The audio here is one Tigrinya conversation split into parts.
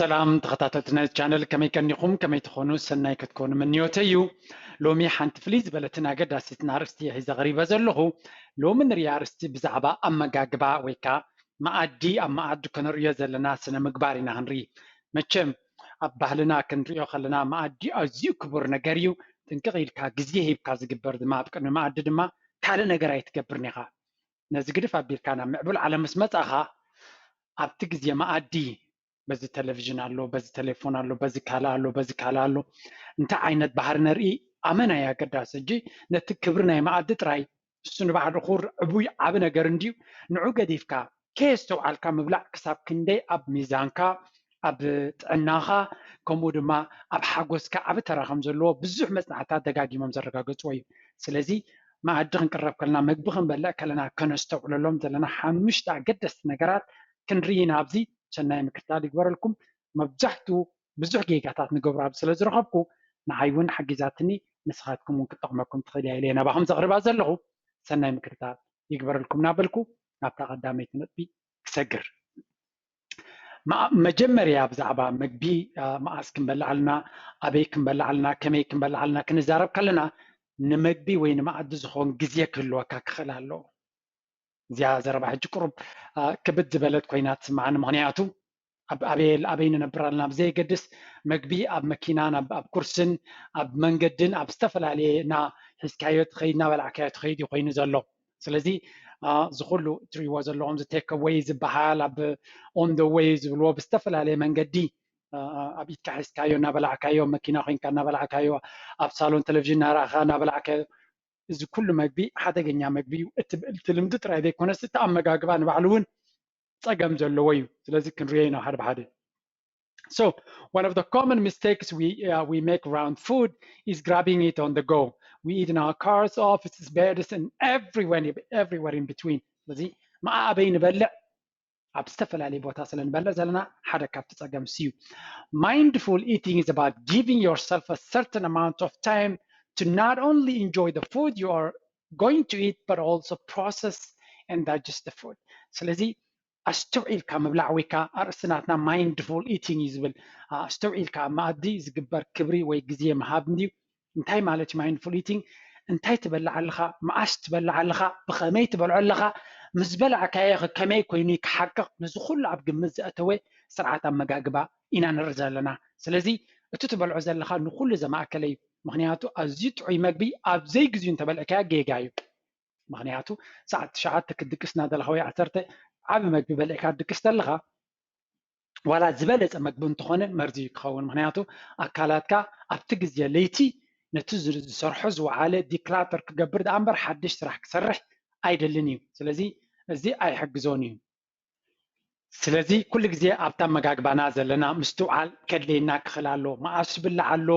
ሰላም ተኸታተልቲ ናይ ቻነል፣ ከመይ ቀኒኹም? ከመይ ትኾኑ? ሰናይ ክትኮኑ ምንዮተይ እዩ። ሎሚ ሓንቲ ፍልይ ዝበለትን ኣገዳሲትን ኣርእስቲ እየ ሒዘ ቀሪበ ዘለኹ። ሎሚ ንሪኣ ኣርእስቲ ብዛዕባ ኣመጋግባ ወይ ከዓ መኣዲ፣ ኣብ መኣዲ ክንሪኦ ዘለና ስነ ምግባር ኢና ክንርኢ። መቸም ኣብ ባህልና ክንሪኦ ከለና መኣዲ ኣዝዩ ክቡር ነገር እዩ። ጥንቅቕ ኢልካ ግዜ ሂብካ ዝግበር ድማ፣ ኣብ ቅድሚ መኣዲ ድማ ካልእ ነገር ኣይትገብርን ኢኻ። ነዚ ግድፍ ኣቢልካ ናብ ምዕቡል ዓለም ምስ መጻኻ፣ ኣብቲ ግዜ መኣዲ በዚ ቴሌቪዥን ኣሎ፣ በዚ ቴሌፎን ኣሎ፣ በዚ ካልእ ኣሎ፣ በዚ ካልእ ኣሎ። እንታይ ዓይነት ባህሪ ነርኢ ኣመና እዩ ኣገዳሲ። ሕጂ ነቲ ክብሪ ናይ መኣዲ ጥራይ እሱ ንባዕሉ ክቡር ዕቡይ ዓቢ ነገር እንድዩ። ንዑ ገዲፍካ ከየስተውዓልካ ምብላዕ ክሳብ ክንደይ ኣብ ሚዛንካ፣ ኣብ ጥዕናኻ፣ ከምኡ ድማ ኣብ ሓጎስካ ዓቢ ተራ ከም ዘለዎ ብዙሕ መጽናዕትታት ደጋጊሞም ዘረጋገጽዎ እዩ። ስለዚ መኣዲ ክንቅረብ ከለና፣ ምግቢ ክንበልዕ ከለና ከነስተውዕለሎም ዘለና ሓሙሽተ ኣገደስቲ ነገራት ክንርኢ ኢና ኣብዚ። ሰናይ ምክትታል ይግበረልኩም። መብዛሕትኡ ብዙሕ ጌጋታት ንገብሮ ኣብ ስለ ዝረኸብኩ ንዓይ እውን ሓጊዛትኒ፣ ንስኻትኩም እውን ክጠቕመኩም ትኽእል እያ ኢለ ናባኹም ዘቕርባ ዘለኹ። ሰናይ ምክትታል ይግበረልኩም እናበልኩ ናብታ ቀዳመይቲ ነጥቢ ክሰግር። መ- መጀመርያ ብዛዕባ ምግቢ፣ አ፣ መኣስ ክንበልዕ ኣለና፣ ኣበይ ክንበልዕ ኣለና፣ ከመይ ክንበልዕ ኣለና ክንዛረብ ከለና፣ ንምግቢ ወይ ንመኣዲ ዝኾን ግዜ ክህልወካ ክኽእል ኣለዎ። እዚኣ ዘረባ ሕጂ ቁሩብ፣ አ፣ ክብድ ዝበለት ኮይና ትስምዓኒ። ምኽንያቱ ኣብ ኣበይ ኣበይ ንነብር ኣለና ብዘየገድስ፣ መግቢ ኣብ መኪናን ኣብ ኣብ ኩርስን ኣብ መንገድን ኣብ ዝተፈላለየ እና ሒዝካዮ ትኸይድ፣ እናበላዕካዮ ትኸይድ እዩ ኮይኑ ዘሎ። ስለዚ፣ አ፣ እዚ ኩሉ እትሪእዎ ዘለኹም እዚ ቴክ ኣወይ ዝበሃል፣ ኣብ ኦን ደ ዌይ ዝብልዎ ብዝተፈላለየ መንገዲ፣ አ፣ አ፣ ኣብ ኢድካ ሒዝካዮ እናበላዕካዮ፣ ኣብ መኪና ኮይንካ እናበላዕካዮ፣ ኣብ ሳሎን ቴሌቪዥን እናረኣኻ እናበላዕካዮ፣ እዚ ኩሉ መግቢ ሓደገኛ መግቢ እዩ። እቲ እቲ ልምዲ ጥራይ ዘይኮነስ እቲ ኣመጋግባ ንባዕሉ እውን ጸገም ዘለዎ እዩ። ስለዚ ክንሪኦ ኢና ሓደ ብሓደ። So one of the common mistakes we, uh, we make around food is grabbing it on the go. We eat in our cars, offices, beds, and everywhere, everywhere in between. ስለዚ መኣበይ ንበልዕ ኣብ ዝተፈላለየ ቦታ ስለ ንበልዕ ዘለና ሓደ ካብቲ ጸገም እዩ። Mindful eating is about giving yourself a certain amount of time to not only enjoy the food you are going to eat, but also process and digest the food. ስለዚ ኣስተውዒልካ ምብላዕ ወይ ከዓ ኣርእስቲ ናትና ማይንድፉል ኢቲንግ እዩ ዝብል። ኣስተውዒልካ ኣብ መኣዲ ዝግበር ክብሪ ወይ ግዜ ምሃብ እንድዩ። እንታይ ማለት እዩ ማይንድፉል ኢቲንግ? እንታይ ትበልዕ ኣለኻ፣ መኣስ ትበልዕ ኣለኻ፣ ብኸመይ ትበልዖ ኣለኻ፣ ምስ በላዕካዮ ከ ከመይ ኮይኑ እዩ ክሓቅቕ፣ ነዚ ኩሉ ኣብ ግምት ዘእተወ ስርዓት ኣመጋግባ ኢና ንርኢ ዘለና። ስለዚ እቲ ትበልዖ ዘለኻ ንኩሉ ዘማእከለ እዩ። ምኽንያቱ ኣዝዩ ጥዑይ መግቢ ኣብ ዘይግዚኡ እንተበልዕካዮ ጌጋ እዩ። ምኽንያቱ ሰዓት ትሽዓተ ክትድቅስ እናደለኻ ወይ ዓሰርተ ዓቢ መግቢ በሊዕካ ትድቅስ ተለኻ፣ ዋላ ዝበለጸ መግቢ እንተኾነ መርዚ እዩ ክኸውን። ምኽንያቱ ኣካላትካ ኣብቲ ግዜ ለይቲ ነቲ ዝ- ዝሰርሖ ዝወዓለ ዲክላተር ክገብር ደኣ እምበር ሓድሽ ስራሕ ክሰርሕ ኣይደልን እዩ። ስለዚ እዚ ኣይሕግዞን እዩ። ስለዚ ኩሉ ግዜ ኣብታ ኣመጋግባና ዘለና ምስትውዓል ከድልየና ክኽእል ኣሎ። መኣስ ይብላዕ ኣሎ፣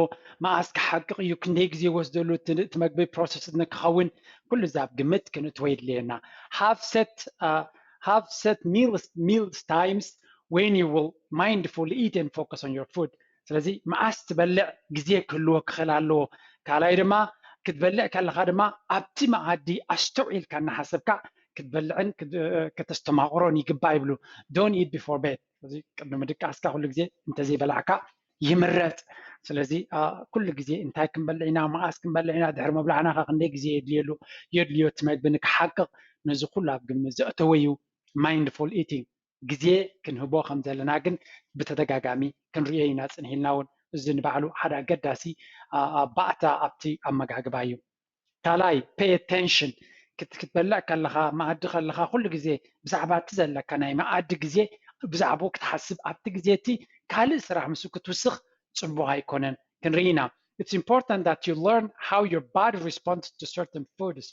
መኣስ ክሓቅቕ እዩ፣ ክንደይ ግዜ ይወስደሉ እቲ እቲ መግቢ ፕሮሰስ ንክኸውን፣ ኩሉ እዚ ኣብ ግምት ክንእትዎ የድልየና። Have set, uh, have set meals, meals times when you will mindfully eat and focus on your food. ስለዚ መኣስ ትበልዕ ግዜ ክህልዎ ክኽእል ኣለዎ። ካልኣይ ድማ ክትበልዕ ከለኻ ድማ ኣብቲ መኣዲ ኣስተውዒልካ እናሓሰብካ ክትበልዕን ክት- ከተስተማቕሮን ይግባእ ይብሉ። Don't eat before bed። ስለዚ ቅድሚ ምድቃስካ ኩሉ ግዜ እንተዘይበላዕካ ይምረጽ። ስለዚ አ፣ ኩሉ ግዜ እንታይ ክንበልዕ ኢና፣ መኣስ ክንበልዕ ኢና፣ ድሕሪ ምብላዕና ከ ክንደይ ግዜ የድልየሉ የድልዮ እቲ መግቢ ንክሓቅቕ፣ ነዚ ኩሉ ኣብ ግምት ዘእተወ እዩ ማይንድፉል ኢቲንግ። ግዜ ክንህቦ ከም ዘለና ግን ብተደጋጋሚ ክንሪኦ ኢና ጽኒሕልና እውን። እዚ ንባዕሉ ሓደ ኣገዳሲ አ፣ አ፣ ባእታ ኣብቲ ኣመጋግባ እዩ። ካልኣይ ፔይ ኣቴንሽን፣ ክትበልዕ ከለኻ፣ መኣዲ ከለኻ ኩሉ ግዜ ብዛዕባ እቲ ዘለካ ናይ መኣዲ ግዜ ብዛዕባኡ ክትሓስብ፣ ኣብቲ ግዜ እቲ ካልእ ስራሕ ምስ ክትውስኽ ጽቡቕ ኣይኮነን። ክንርኢ ኢና። It's important that you learn how your body responds to certain foods.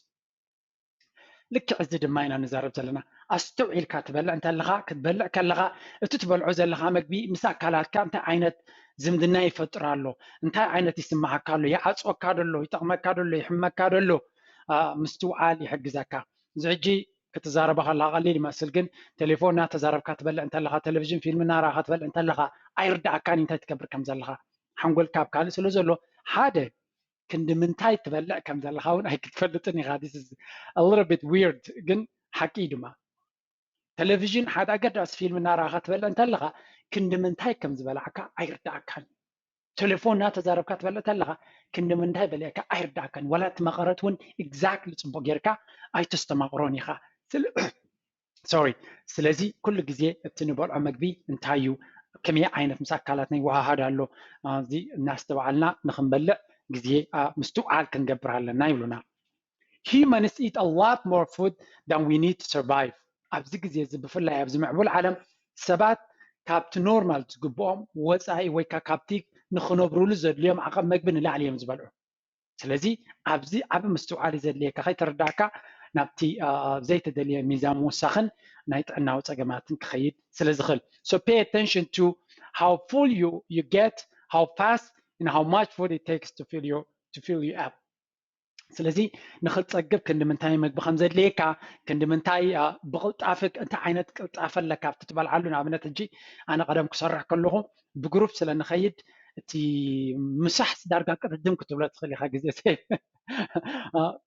ልክዕ እዚ ድማ ኢና ንዛረብ ዘለና። ኣስተውዒልካ ትበልዕ እንተለኻ፣ ክትበልዕ ከለኻ እቲ ትበልዖ ዘለኻ መግቢ ምስ ኣካላትካ እንታይ ዓይነት ዝምድና ይፈጥር ኣሎ፣ እንታይ ዓይነት ይስምዓካ ኣሎ፣ ይዓጽወካ ደሎ፣ ይጠቕመካ ደሎ፣ ይሕመካ ደሎ፣ አ፣ ምስትውዓል ይሕግዘካ። እዚ ሕጂ ክትዛረበ ከለኻ ቀሊል ይመስል፣ ግን ቴሌፎን እናተዛረብካ ትበልዕ እንተለኻ፣ ቴሌቪዥን ፊልም እናረኣኻ ትበልዕ እንተለኻ ኣይርድኣካን እዩ እንታይ ትገብር ከም ዘለኻ። ሓንጎልካ ኣብ ካልእ ስለ ዘሎ ሓደ ክንዲ ምንታይ ትበልዕ ከም ዘለኻ እውን ኣይክትፈልጥን ኢኻ። This is a little bit weird ግን ሓቂ እዩ ድማ። ቴሌቪዥን ሓደ ኣገዳሲ ፊልም እናረኣኻ ትበልዕ እንተለኻ ክንዲ ምንታይ ከም ዝበላዕካ ኣይርዳእካን። ቴሌፎን እናተዛረብካ ትበልዕ ተለኻ ክንዲ ምንታይ በሊዕካ ኣይርዳእካን። ዋላ እቲ መቐረት እውን exactly ፅቡቅ ጌርካ ኣይተስተማቕሮን ኢኻ። ሶሪ። ስለዚ ኩሉ ግዜ እቲ ንበልዖ መግቢ እንታይ እዩ፣ ከመይ ዓይነት ምስ ኣካላትና ይወሃሃድ ኣሎ፣ እዚ እናስተውዓልና ንክንበልዕ ግዜ ምስትውዓል ክንገብር ኣለና ይብሉና። Humans eat a lot more food than we need to survive። ኣብዚ ግዜ እዚ ብፍላይ ኣብዚ ምዕቡል ዓለም ሰባት ካብቲ ኖርማል ዝግብኦም ወፃኢ ወይ ከዓ ካብቲ ንክነብሩሉ ዘድልዮም ዓቐብ መግቢ ንላዕሊ እዮም ዝበልዑ። ስለዚ ኣብዚ ዓቢ ምስትውዓል እዩ ዘድልየካ፣ ከይተረዳእካ ናብቲ ዘይተደልየ ሚዛን ምውሳኽን ናይ ጥዕናዊ ፀገማትን ክኸይድ ስለ ዝኽእል። So pay attention to how full you, you get, how fast and how much food it takes to fill you, to fill you up. ስለዚ ንክትፀግብ ክንዲ ምንታይ መግቢ ከም ዘድልየካ፣ ክንዲ ምንታይ ብቅልጣፈ፣ እንታይ ዓይነት ቅልጣፈ ኣለካ ኣብቲ ትበልዓሉ። ንኣብነት ሕጂ ኣነ ቀደም ክሰርሕ ከለኹ ብግሩፕ ስለ ንኸይድ እቲ ምሳሕ ዳርጋ ቅድድም ክትብሎ ትኽእል ኢኻ። ግዜ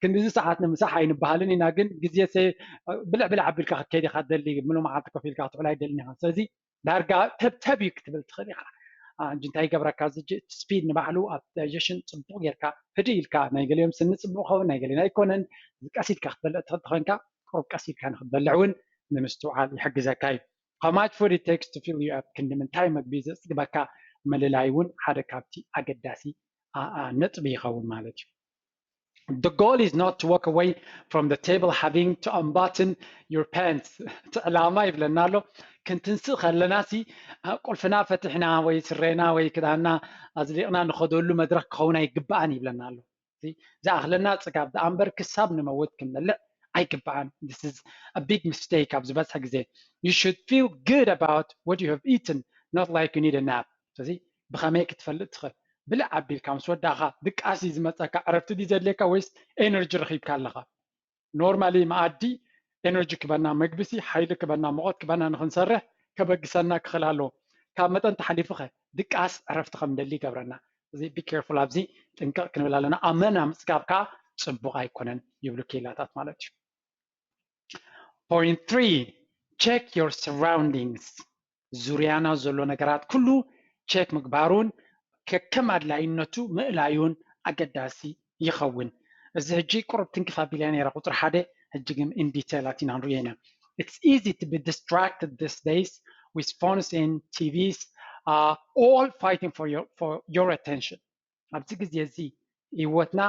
ክንዲዚ ሰዓት ንምሳሕ ኣይንበሃልን ኢና፣ ግን ግዜ ብልዕ ብልዕ ኣቢልካ ክትከይድ ኢኻ ትደሊ። ምሉ መዓልቲ ኮፍ ኢልካ ክትውዕል ኣይደልን ኢኻ። ስለዚ ዳርጋ ተብተብ እዩ ክትብል ትኽእል ኢኻ። እንጂ እንታይ ይገብረካ፣ እዚ ስፒድ ንባዕሉ ኣብ ዳይጀሽን ፅቡቅ ጌርካ ህድእ ኢልካ፣ ናይ ገሊኦም ስኒ ፅቡቅ ኸውን ናይ ገሊና ኣይኮነን። ቀስ ኢልካ ክትበልዕ ትኽእል ተኾንካ ቁሩብ ቀስ ኢልካ ንክትበልዕ እውን ንምስትውዓል ይሕግዘካ እዩ። How much food it takes to fill you up፣ ክንዲ ምንታይ መግቢ ዘፅግበካ ምልላይ እውን ሓደ ካብቲ ኣገዳሲ ነጥቢ ይኸውን ማለት እዩ። The goal is not to walk away from the table having to unbutton your pants። እቲ ዕላማ ይብለና ኣሎ፣ ክንትንስእ ከለና ሲ ቁልፍና ፈትሕና ወይ ስሬና ወይ ክዳንና ኣዝሊቕና ንኸደሉ መድረክ ክኸውን ኣይግባእን ይብለና ኣሎ። ዝኣኽለና ፅጋብ ደኣ እምበር ክሳብ ንመውት ክንበልዕ ኣይግባእን። This is a big mistake ኣብ ዝበዝሐ ግዜ። You should feel good about what you have eaten, not like you need a nap። ስለዚ ብኸመይ ክትፈልጥ ትኽእል? ብልዕ ኣቢልካ ምስ ወዳእኻ ድቃስ እዩ ዝመፀካ፣ ዕረፍቲ ድዩ ዘድልየካ ወይስ ኤነርጂ ረኺብካ ኣለኻ? ኖርማሊ መኣዲ ኤነርጂ ክበና፣ መግቢሲ ሓይሊ ክበና፣ ሙቐት ክበና ንክንሰርሕ ከበግሰና ክኽእል ኣለዎ። ካብ መጠን ተሓሊፉኸ ድቃስ ዕረፍቲ ከም ደሊ ይገብረና። እዚ be careful፣ ኣብዚ ጥንቅቕ ክንብል ኣለና። ኣመና ምፅጋብካ ፅቡቕ ኣይኮነን ይብሉ ኬላታት ማለት እዩ። Point three, check your surroundings። ዙርያና ዘሎ ነገራት ኩሉ ቼክ ምግባሩን ከከም ኣድላይነቱ ምእላዩን ኣገዳሲ ይኸውን። እዚ ሕጂ ቁሩብ ትንክፍ ኣቢለ ነይረ ቁፅሪ ሓደ፣ ሕጂ ግን in detail ኣቲና ንሪኦ ኢና። It's easy to be distracted these days with phones and T Vs, uh, all fighting for your, for your attention። ኣብዚ ግዜ እዚ ህይወትና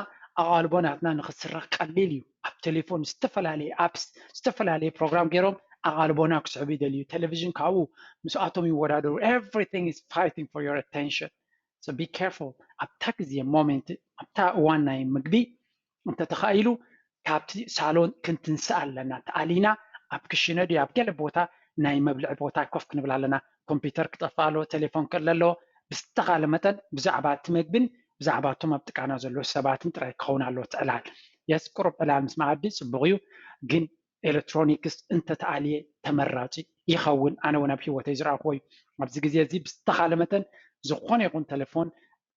ኣቓልቦ ናትና ንክስረቕ ቀሊል እዩ። ኣብ ቴሌፎን ዝተፈላለየ ኣፕስ፣ ዝተፈላለየ ፕሮግራም ገይሮም ኣቓልቦና ክስሕቡ ይደልዩ። ቴሌቪዥን ካብኡ ምስኣቶም ይወዳደሩ። Everything is fighting for your attention። So be careful። ኣብታ ግዜ ሞሜንት፣ ኣብታ እዋን ናይ ምግቢ እንተተኻኢሉ ካብቲ ሳሎን ክንትንስእ ኣለና። ተኣሊና ኣብ ክሽነ ድዩ ኣብ ገለ ቦታ ናይ መብልዒ ቦታ ኮፍ ክንብል ኣለና። ኮምፒውተር ክጠፍእ ኣለዎ፣ ቴሌፎን ክእለ ኣለዎ። ብዝተኻለ መጠን ብዛዕባ እቲ መግብን ብዛዕባ እቶም ኣብ ጥቃና ዘለዉ ሰባትን ጥራይ ክኸውን ኣለዎ እቲ ዕላል። የስ፣ ቁሩብ ዕላል ምስ መኣዲ ጽቡቕ እዩ፣ ግን ኤሌክትሮኒክስ እንተተኣልየ ተመራጺ ይኸውን። ኣነ እውን ኣብ ህይወተይ ዝረኣኽዎ እዩ። ኣብዚ ግዜ እዚ ብዝተኻለ መጠን ዝኾነ ይኹን ቴሌፎን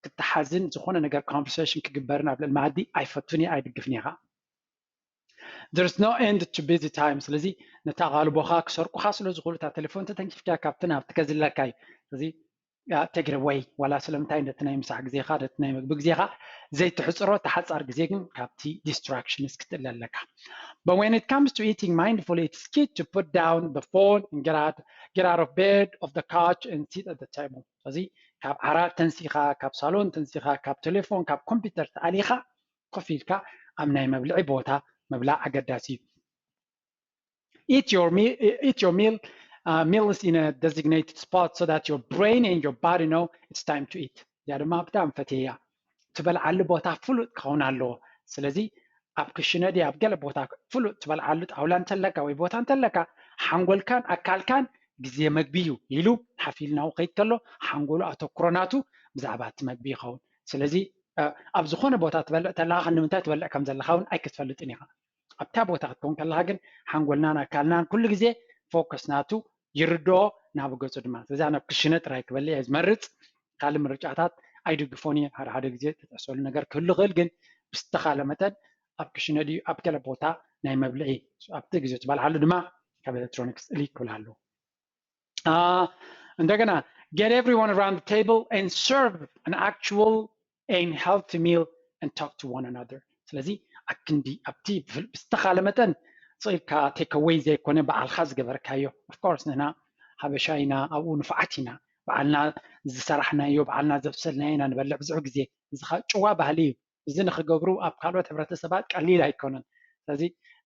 ክተሓዝን ዝኾነ ነገር ኮንቨርሴሽን ክግበርን ኣብ ልዕሊ መኣዲ ኣይፈቱን እየ፣ ኣይድግፍን እየ ኸዓ። There's no end to busy time። ስለዚ ነታ ኣቓልቦኻ ክሰርቁኻ ስለ ዝኽእሉ እታ ቴሌፎን ተተንኪፍካ ካብቲ ናብቲ ከዝለካ እዩ። ስለዚ take it away። ዋላ ስለምንታይ ነቲ ናይ ምሳሕ ግዜኻ፣ ነቲ ናይ ምግቢ ግዜኻ ዘይትሕፅሮ፣ እቲ ሓፃር ግዜ ግን ካብቲ ዲስትራክሽንስ ክትእለ ኣለካ። But when it comes to eating mindfully, it's key to put down the phone and get out, get out of bed, of the couch and sit at the table። ስለዚ ካብ ዓራት ተንሲኻ፣ ካብ ሳሎን ተንሲኻ፣ ካብ ቴሌፎን፣ ካብ ኮምፒውተር ተኣሊኻ ኮፍ ኢልካ ኣብ ናይ መብልዒ ቦታ ምብላዕ ኣገዳሲ እዩ። Eat your meal, eat your meal, uh, meals in a designated spot so that your brain and your body know it's time to eat። እዚኣ ድማ ብጣዕሚ ፈትየያ። ትበልዓሉ ቦታ ፍሉጥ ክኸውን ኣለዎ። ስለዚ ኣብ ክሽነ ድዩ ኣብ ገለ ቦታ ፍሉጥ ትበልዓሉ ጣውላ እንተለካ ወይ ቦታ እንተለካ ሓንጎልካን ኣካልካን ግዜ መግቢ እዩ ኢሉ ሓፍ ኢሉ ናብኡ ከይድ ከሎ ሓንጎሉ ኣተኩሮ ናቱ ብዛዕባ እቲ መግቢ ይኸውን። ስለዚ ኣብ ዝኾነ ቦታ ትበልዕ ተለኻ ንምንታይ ትበልዕ ከም ዘለኻ እውን ኣይክትፈልጥን ኢኻ። ኣብታ ቦታ ክትከውን ከለኻ ግን ሓንጎልናን ኣካልናን ኩሉ ግዜ ፎከስ ናቱ ይርድኦ፣ ናብኡ ገፁ ድማ። ስለዚ ኣነ ኣብ ክሽነ ጥራይ ክበልዕ እየ ዝመርፅ። ካልእ ምርጫታት ኣይድግፎን እየ። ሓደ ሓደ ግዜ ትጥሕሰሉ ነገር ክህሉ ይኽእል፣ ግን ብዝተኻለ መጠን ኣብ ክሽነ ድዩ ኣብ ገለ ቦታ ናይ መብልዒ ኣብቲ ግዜ ትበልዓሉ ድማ ካብ ኤሌክትሮኒክስ እልይ ክብል ኣለዎ። Uh, እንደገና get everyone around the table and serve an actual and healthy meal and talk to one another። ስለዚ ኣክንዲ ኣብቲ ብዝተኻለ መጠን ስኢልካ take away ዘይኮነ ባዕልካ ዝገበርካዮ። Of course ንሕና ሓበሻ ኢና፣ ኣብኡ ንፉዓት ኢና። ባዕልና ዝሰራሕናዮ ባዕልና ዘብሰልናዮ ኢና ንበልዕ ብዙሕ ግዜ። እዚ ኸ ጭዋ ባህሊ እዩ። እዚ ንኽገብሩ ኣብ ካልኦት ሕብረተሰባት ቀሊል ኣይኮነን። ስለዚ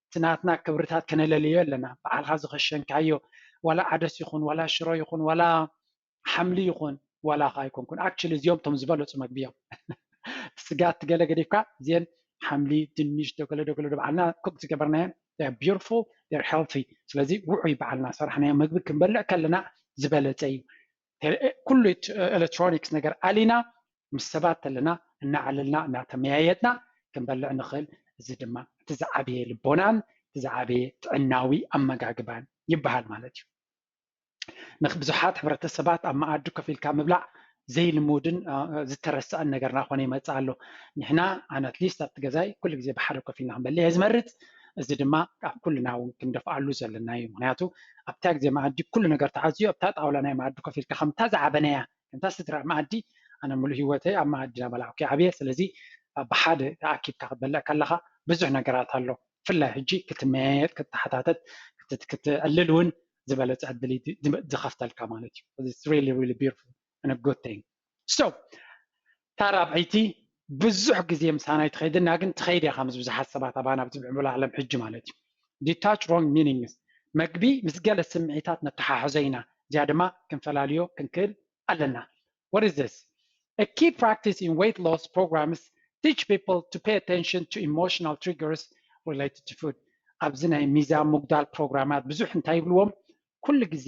እቲ ናትና ክብርታት ከነለልዮ ኣለና። ባዕልካ ዝኸሸንካዮ ዋላ ዓደስ ይኹን ዋላ ሽሮ ይኹን ዋላ ሓምሊ ይኹን ዋላ ኸ ኣይኮንኩን። Actually እዚኦም እቶም ዝበለፁ መግቢ እዮም። ስጋ ትገለ ገዲፍካ እዚአን ሓምሊ፣ ድንሽ፣ ደገለ ደገለ ባዕልና cook ዝገበርናየን beautiful, healthy። ስለዚ ውዑይ ባዕልና ሰራሕናዮ መግቢ ክንበልዕ ከለና ዝበለፀ እዩ። ኩሉ ኤሌክትሮኒክስ ነገር ኣሊና ምስ ሰባት ተለና እናዓለልና እናተመያየጥና ክንበልዕ ንኽእል። እዚ ድማ እቲ ዝዓበየ ልቦናን እቲ ዝዓበየ ጥዕናዊ ኣመጋግባን ይበሃል ማለት እዩ። ንብዙሓት ሕብረተሰባት ኣብ መኣዲ ኮፍ ኢልካ ምብላዕ ዘይልሙድን ዝተረስዐን ነገርና ኮነ ይመፅእ ኣሎ። ንሕና ኣነ at least ኣብቲ ገዛይ ኩሉ ግዜ ብሓደ ኮፍ ኢልና ክንበልዕ እየ ዝመርፅ። እዚ ድማ ኣብ ኩልና እውን ክንደፍኣሉ ዘለና እዩ። ምክንያቱ ኣብታ ግዜ መኣዲ ኩሉ ነገር ተዓዝዩ ኣብታ ጣውላ ናይ መኣዲ ኮፍ ኢልካ ከምታ ዝዓበናያ ከምታ ስድራ መኣዲ ኣነ ሙሉእ ህይወተይ ኣብ መኣዲ እናበላዕኩ ዓብየ። ስለዚ ብሓደ ተኣኪብካ ክትበልዕ ከለካ ብዙሕ ነገራት ኣሎ። ብፍላይ ሕጂ ክትመያየጥ፣ ክትተሓታተት፣ ክትዕልል እውን ዝበለፀ ዕድል ዝኸፍተልካ ማለት እዩ። It's really really beautiful and a good thing. So እታ ራብዐይቲ ብዙሕ ግዜ ምሳና ኣይትኸይድና ግን ትኸይድ እያ ምስ ብዙሓት ሰባት ኣባና ኣብዚ ብዕምበላ ዓለም ሕጂ ማለት እዩ። Detach wrong meanings። መግቢ ምስ ገለ ስምዒታት ነተሓሕዞ ኢና። እዚኣ ድማ ክንፈላልዮ ክንክእል ኣለና። What is this? A key practice in weight loss programs teach people to pay attention to emotional triggers related to food። ኣብዚ ናይ ሚዛን ምጉዳል ፕሮግራማት ብዙሕ እንታይ ይብልዎም? ኩሉ ግዜ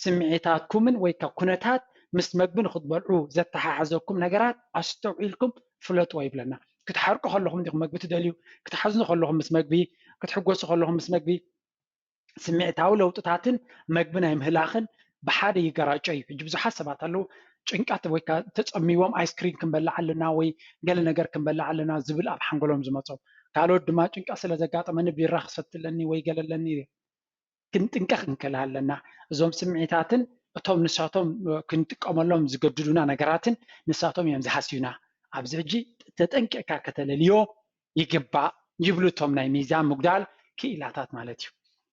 ስምዒታትኩምን ወይ ካብ ኩነታት ምስ መግቢ ንክትበልዑ ዘተሓሓዘኩም ነገራት ኣስተውዒልኩም ፍለጥዎ ይብለና። ክትሓርቁ ከለኹም ዲኹም መግቢ ትደልዩ? ክትሓዝኑ ከለኹም ምስ መግቢ፣ ክትሕጎሱ ከለኹም ምስ መግቢ፣ ስምዒታዊ ለውጥታትን መግቢ ናይ ምህላኽን ብሓደ ይገራጮ እዩ። ሕጂ ብዙሓት ሰባት ኣለዉ ጭንቀት ወይ ተፀሚዎም ኣይስክሪም ክንበልዕ ኣለና ወይ ገለ ነገር ክንበልዕ ኣለና ዝብል ኣብ ሓንጎሎም ዝመፆም። ካልኦት ድማ ጭንቀት ስለ ዘጋጠመኒ ቢራ ክሰቲ ኣለኒ ወይ ገለ ኣለኒ ክንጥንቀቕ ክንክእል ኣለና። እዞም ስምዒታትን እቶም ንሳቶም ክንጥቀመሎም ዝገድዱና ነገራትን ንሳቶም እዮም ዝሃስዩና። ኣብዚ ሕጂ ተጠንቂቕካ ከተለልዮ ይግባእ ይብሉ እቶም ናይ ሚዛን ምጉዳል ክኢላታት ማለት እዩ።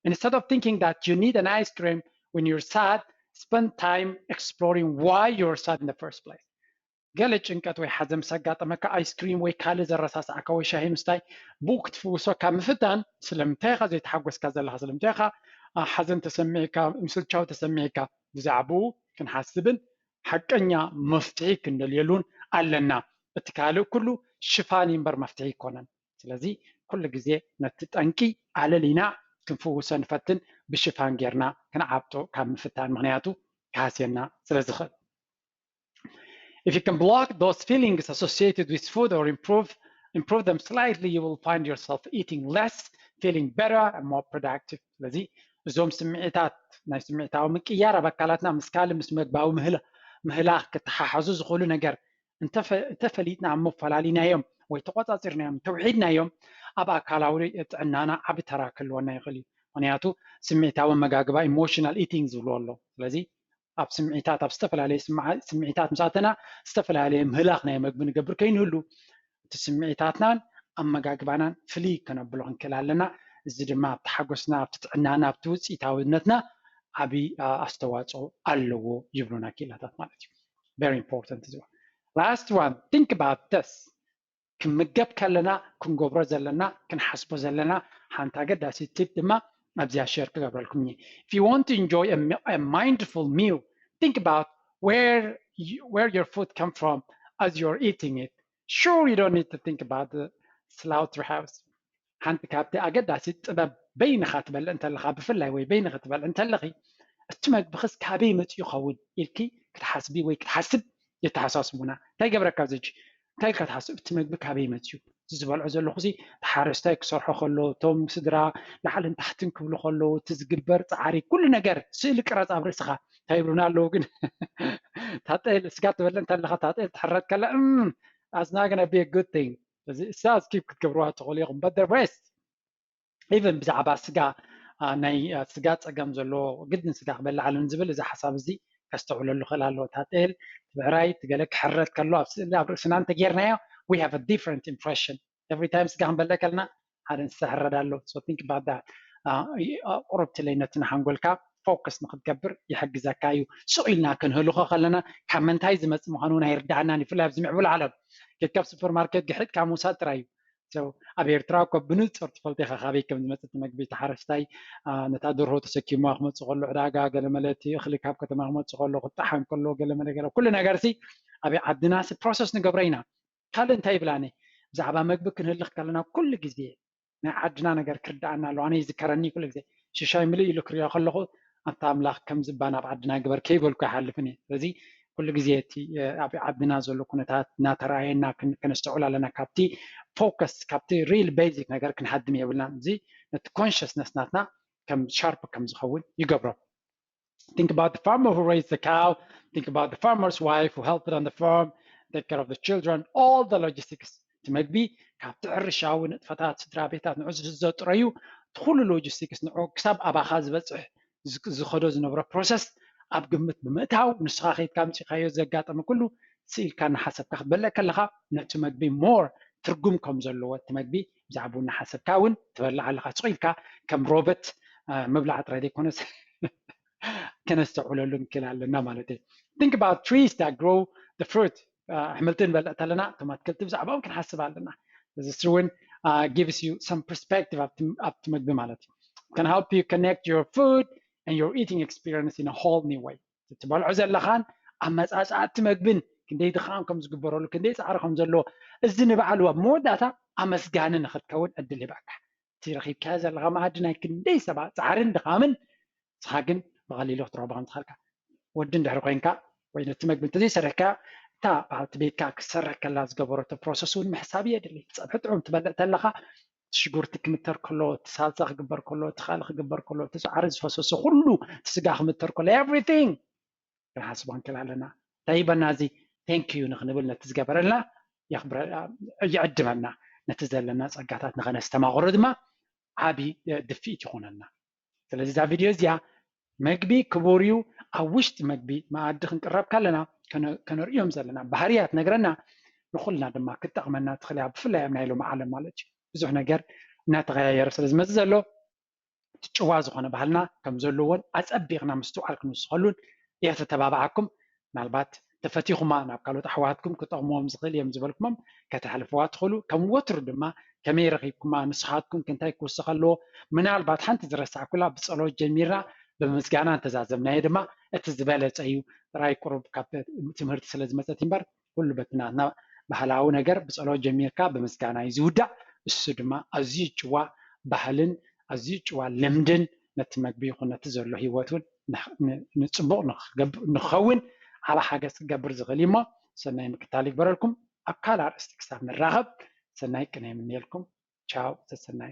Instead of thinking that you need an ice cream when you're sad, spend time exploring why you're sad in the first place. ገለ ጭንቀት ወይ ሓዘን ምስ ኣጋጠመካ ኣይስክሪም ወይ ካልእ ዘረሳስዓካ ወይ ሻሂ ምስታይ ብኡ ክትፍውሶ ካብ ምፍታን ስለምንታይ ኢኻ ዘይተሓጎስካ ዘለኻ? ስለምንታይ ኢኻ ሓዘን ተሰሚዕካ ምስልቻው ተሰሚዕካ? ብዛዕባኡ ክንሓስብን ሓቀኛ መፍትሒ ክንደልየሉን ኣለና። እቲ ካልእ ኩሉ ሽፋን እምበር መፍትሒ ኣይኮነን። ስለዚ ኩሉ ግዜ ነቲ ጠንቂ ኣለሊና ክንፍውሶ ንፈትን ብሽፋን ጌርና ክንዓብጦ ካብ ምፍታን ምክንያቱ ክሃስየና ስለ ዝኽእል። If you can block those feelings associated with food or improve improve them slightly, you will find yourself eating less, feeling better and more productive. ስለዚ እዞም ስምዒታት ናይ ስምዒታዊ ምቅያር ኣብ ኣካላትና ምስ ካልእ ምስ መግባዊ ምህላኽ ክተሓሓዙ ዝኽእሉ ነገር እንተፈሊጥና እሞ ፈላሊናዮም ወይ ተቆፃፂርናዮም ተውሒድናዮም ኣብ ኣካላዊ ጥዕናና ዓቢ ተራ ክህልወና ይኽእል እዩ። ምክንያቱ ስምዒታዊ ኣመጋግባ ኢሞሽናል ኢቲንግ ዝብልዎ ኣሎ። ስለዚ ኣብ ስምዒታት ኣብ ዝተፈላለዩ ስምዒታት ምስ ኣተና ዝተፈላለየ ምህላኽ ናይ መግቢ ንገብር ከይንህሉ እቲ ስምዒታትናን ኣመጋግባናን ፍልይ ከነብሎ ክንክእል ኣለና። እዚ ድማ ኣብቲ ሓጎስና ኣብቲ ጥዕናና ኣብቲ ውፅኢታዊነትና ዓብዪ ኣስተዋፅኦ ኣለዎ ይብሉና ክኢላታት ማለት እዩ። Very important እዚ one. Last one, think about this. ክንምገብ ከለና ክንገብሮ ዘለና ክንሓስቦ ዘለና ሓንቲ ኣገዳሲ ቲፕ ድማ ኣብዚኣ ሸር ክገብረልኩም እየ። If you want to enjoy a mindful meal, think about where where your food come from as you're eating it. Sure, you don't need to think about the slaughterhouse. ሓንቲ ካብቲ ኣገዳሲ ጥበብ በይንኻ ትበልዕ እንተለኻ ብፍላይ ወይ በይንኺ ትበልዕ እንተለኺ እቲ መግብኽስ ካበይ መፂኡ ይኸውን ኢልኪ ክትሓስቢ ወይ ክትሓስብ የተሓሳስቡና። እንታይ ገብረካ ዘጂ እንታይ ኢልካ ትሓስብ? እቲ መግቢ ካበይ መፂኡ? እዚ ዝበልዖ ዘለኹ ሲ ሓረስታይ ክሰርሖ ከሎ እቶም ስድራ ላዕልን ታሕትን ክብሉ ከለዉ እቲ ዝግበር ፃዕሪ ኩሉ ነገር ስእሊ ቅረፅ ኣብ ርእስኻ እንታይ ይብሉና ኣለዉ ግን ታጠል ስጋ ትበልዕ እንተለኻ ታጠል ትሕረድ ከላ ኣዝና ግን ኣቤ good thing እዚ እሳ ስኪፕ ክትገብርዋ ትኽእሉ ኢኹም but the rest even ብዛዕባ ስጋ ናይ ስጋ ፀገም ዘለዎ ግድን ስጋ ክበልዕ ኣለኒ ዝብል እዚ ሓሳብ እዚ ከስተውዕለሉ ክእል ኣለዎ። እታ ጥል፣ እቲ ብዕራይ፣ እቲ ገለ ክሕረድ ከሎ ኣብ ስእሊ ኣብ ርእስና እንተጌርናዮ we have a different impression። Every time ስጋ ክንበልዕ ከለና ሓደ እንስሳ ይሕረድ ኣሎ። So think about that። ቁሩብ ትለይ ነቲ ንሓንጎልካ ፎከስ ንክትገብር ይሕግዘካ እዩ። ስቕ ኢልና ክንህልኾ ከለና ካብ ምንታይ ዝመጽእ ምዃኑ እውን ኣይርድኣናን እዩ። ብፍላይ ኣብዚ ምዕቡል ዓለም ከከብ ሱፐርማርኬት ግሒጥካ ምውሳድ ጥራይ እዩ። So ኣብ ኤርትራ እኮ ብንጹር ትፈልጦ ኢኻ ካበይ ከም ዝመጽእ እቲ መግቢ። እቲ ሓረስታይ ነታ ደርሆ ተሰኪሙ ክመጽእ ከሎ ዕዳጋ፣ ገለመለ እቲ እኽሊ ካብ ከተማ ክመጽእ ከሎ ክጠሓን ከሎ ገለመለ ገለ ኩሉ ነገር ሲ ኣብ ዓድና ሲ ፕሮሰስ ንገብሮ ኢና። ካልእ እንታይ ይብላኒ ብዛዕባ መግቢ ክንህልኽ ከለና ኩሉ ግዜ ናይ ዓድና ነገር ክርድኣና ኣለዎ። ኣነ ይዝከረኒ ኩሉ ግዜ ሽሻይ ምልእ ኢሉ ክሪኦ ከለኹ ኣንታ ኣምላኽ ከምዚ እባ ናብ ዓድና ግበር ከይበልኩ ኣይሓልፍን እየ። ስለዚ ኩሉ ግዜ እቲ ኣብ ዓድና ዘሎ ኩነታት እናተረኣየና ከነስተውዕል ኣለና። ካብቲ ፎከስ ካብቲ ሪል ቤዚክ ነገር ክንሃድም የብልናን። እዚ ነቲ ኮንሽስነስ ናትና ከም ሻርፕ ከም ዝኸውን ይገብሮ። Think about the farmer who raised the cow. Think about the farmer's wife who helped on the farm, take care of the children, all the logistics. እቲ መግቢ ካብቲ ሕርሻዊ ንጥፈታት ስድራ ቤታት ንዑ ዘጥረዩ እቲ ኩሉ ሎጂስቲክስ ንዑ ክሳብ ኣባኻ ዝበፅሕ ዝኸዶ ዝነብሮ ፕሮሰስ ኣብ ግምት ብምእታው ንስኻ ከይድካ ምፅኻዮ ዘጋጠመ ኩሉ ስኢልካ እናሓሰብካ ክትበልዕ ከለኻ ነቲ መግቢ ሞር ትርጉም ከም ዘለዎ እቲ መግቢ ብዛዕባኡ እናሓሰብካ እውን ትበልዕ ኣለኻ። ስቕ ኢልካ ከም ሮበት ምብላዕ ጥራይ ዘይኮነስ ከነስተውዕለሉ ንክእል ኣለና ማለት እዩ። Think about trees that grow the fruit. ኣሕምልቲ ንበልዕ ተለና እቶም ኣትክልቲ ብዛዕባኦም ክንሓስብ ኣለና። እዚ እውን gives you some perspective ኣብቲ መግቢ ማለት እዩ። Can help you connect your food and your eating experience in a whole new way. እትበልዖ ዘለኻን ኣመፃፅኣቲ መግብን ክንደይ ድኻም ከም ዝግበረሉ ክንደይ ፃዕሪ ከም ዘለዎ እዚ ንባዕሉ ኣብ መወዳእታ ኣመስጋኒ ንክትከውን ዕድል ይህበካ። እቲ ረኪብካዮ ዘለኻ መኣዲ ናይ ክንደይ ሰባት ፃዕርን ድኻምን ንስኻ ግን ብቐሊሉ ክትረኽቦ ከም ትኽእልካ። ወዲ እንድሕር ኮይንካ ወይ ነቲ መግቢ እንተዘይሰረካ እታ በዓልቲ ቤትካ ክሰረከላ ዝገበረቶ ፕሮሰስ እውን ምሕሳብ የድሊ። ፀብሒ ጥዑም ትበልዕ ተለኻ ሽጉርቲ ክምተር ከሎ እቲ ሳልሳ ክግበር ከሎ እቲ ካልእ ክግበር ከሎ እቲ ፃዕሪ ዝፈሰሶ ኩሉ እቲ ስጋ ክምተር ከሎ everything ክንሓስቦ ንክእል ኣለና። እንታይ ይበና እዚ thank you ንክንብል ነቲ ዝገበረልና ይዕድመና። ነቲ ዘለና ፀጋታት ንኸነስተማቕሮ ድማ ዓብዪ ድፍኢት ይኾነና። ስለዚ እዛ ቪድዮ እዚኣ መግቢ ክቡር እዩ። ኣብ ውሽጢ መግቢ መኣዲ ክንቅረብ ከለና ከነርእዮም ዘለና ባህርያት ነግረና ንኩልና ድማ ክጠቕመና ትኽእል እያ። ብፍላይ ኣብ ናይ ሎሚ ዓለም ማለት እዩ ብዙሕ ነገር እናተቐያየረ ስለ ዝመፅእ ዘሎ እቲ ጭዋ ዝኾነ ባህልና ከም ዘለዎን ኣፀቢቕና ምስትውዓል ክንውስኸሉን እየ ተተባብዓኩም። ምናልባት ተፈቲኹማ ናብ ካልኦት ኣሕዋትኩም ክጠቕምዎም ዝኽእል እዮም ዝበልኩሞም ከተሕልፍዋ ትኽእሉ። ከም ወትሩ ድማ ከመይ ረኺብኩማ ንስኻትኩም ክንታይ ክውስኽ ኣለዎ? ምናልባት ሓንቲ ዝረሳዕኩላ ብፀሎት ጀሚርና ብምስጋና እንተዛዘምናዮ ድማ እቲ ዝበለፀ እዩ። ጥራይ ቁሩብ ካብ ትምህርቲ ስለ ዝመፀት እምበር ኩሉ በቲ ናትና ባህላዊ ነገር ብፀሎት ጀሚርካ ብምስጋና እዩ ዝውዳእ። እሱ ድማ ኣዝዩ ጭዋ ባህልን ኣዝዩ ጭዋ ልምድን ነቲ መግቢ ይኹን ነቲ ዘሎ ህይወት እውን ንፅቡቕ ንክኸውን ዓብ ሓገዝ ክገብር ዝኽእል እዩ እሞ ሰናይ ምክታል ይግበረልኩም። ኣብ ካልእ ኣርእስቲ ክሳብ ንራኸብ ሰናይ ቅነ ይምንየልኩም። ቻው ሰሰናዩ።